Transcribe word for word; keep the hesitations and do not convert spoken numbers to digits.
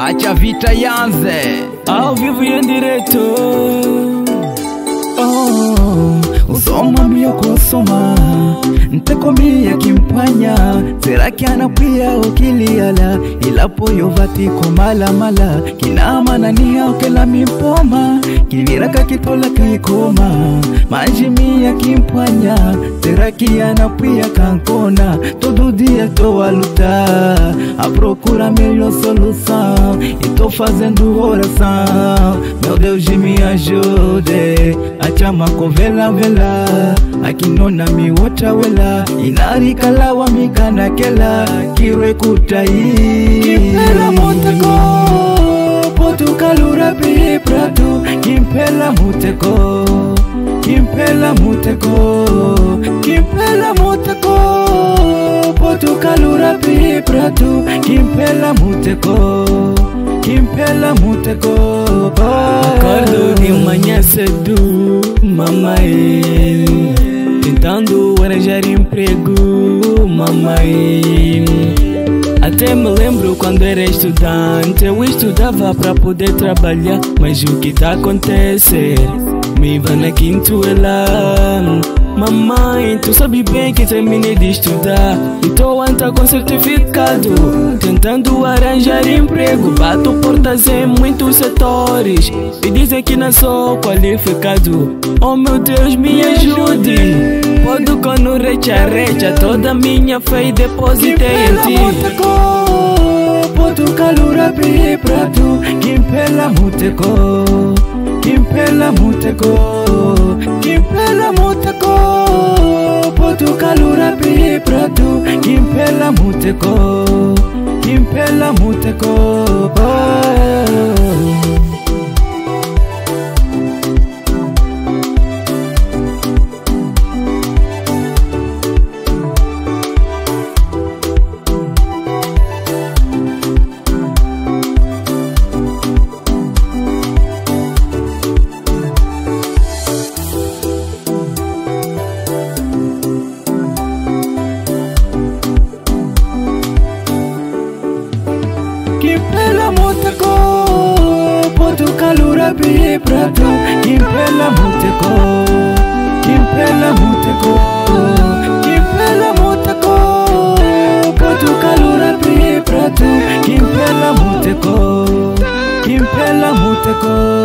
Acha vita yanze. Ao vivo e em direto. Oh, osoma miyo kosoma, nteko miya kimphwanya. Seraki anapwiya okiliyala, ilapo yo vati komalamala. Kinamananiha okela mimpoma, kiviraka kitolaka ikoma. Manji miya kimphwanya, seraki anapwiya kankona. Todo dia tô a lutar, a procurar melhor solução. E tô fazendo oração, meu Deus me ajude. Achama kovelavela, akinona miwottha wela. Inarikalawa mikanakela, kirwe kuttayi. Kimphela muteko, potukalura pipratu. Kimphela muteko. Kimphela muteko, kimphela muteko, potukalura pipratu. Kimphela muteko, kimphela muteko. Acordo de manhã cedo, mamãe, tentando arranjar emprego, mamãe. Até me lembro quando era estudante, eu estudava pra poder trabalhar. Mas o que tá acontecer? Me vana kintuela. Mamãe, tu sabe bem que terminei de estudar e tô a entrar com certificado, tentando arranjar emprego. Bato portas em muitos setores e dizem que não sou qualificado. Oh meu Deus, me ajude. Poduka no recha-recha toda minha fé e depositei em ti. Kimphela muteko, potukalura pipratu. Kimphela muteko, kimphela muteko, kimphela muteko, potukalura pipratu. Kimphela muteko, kimphela muteko. Kimphela muteko, potukalura pipratu. Kimphela muteko, kimphela muteko, kimphela muteko, potukalura pipratu. Kimphela muteko, kimphela muteko.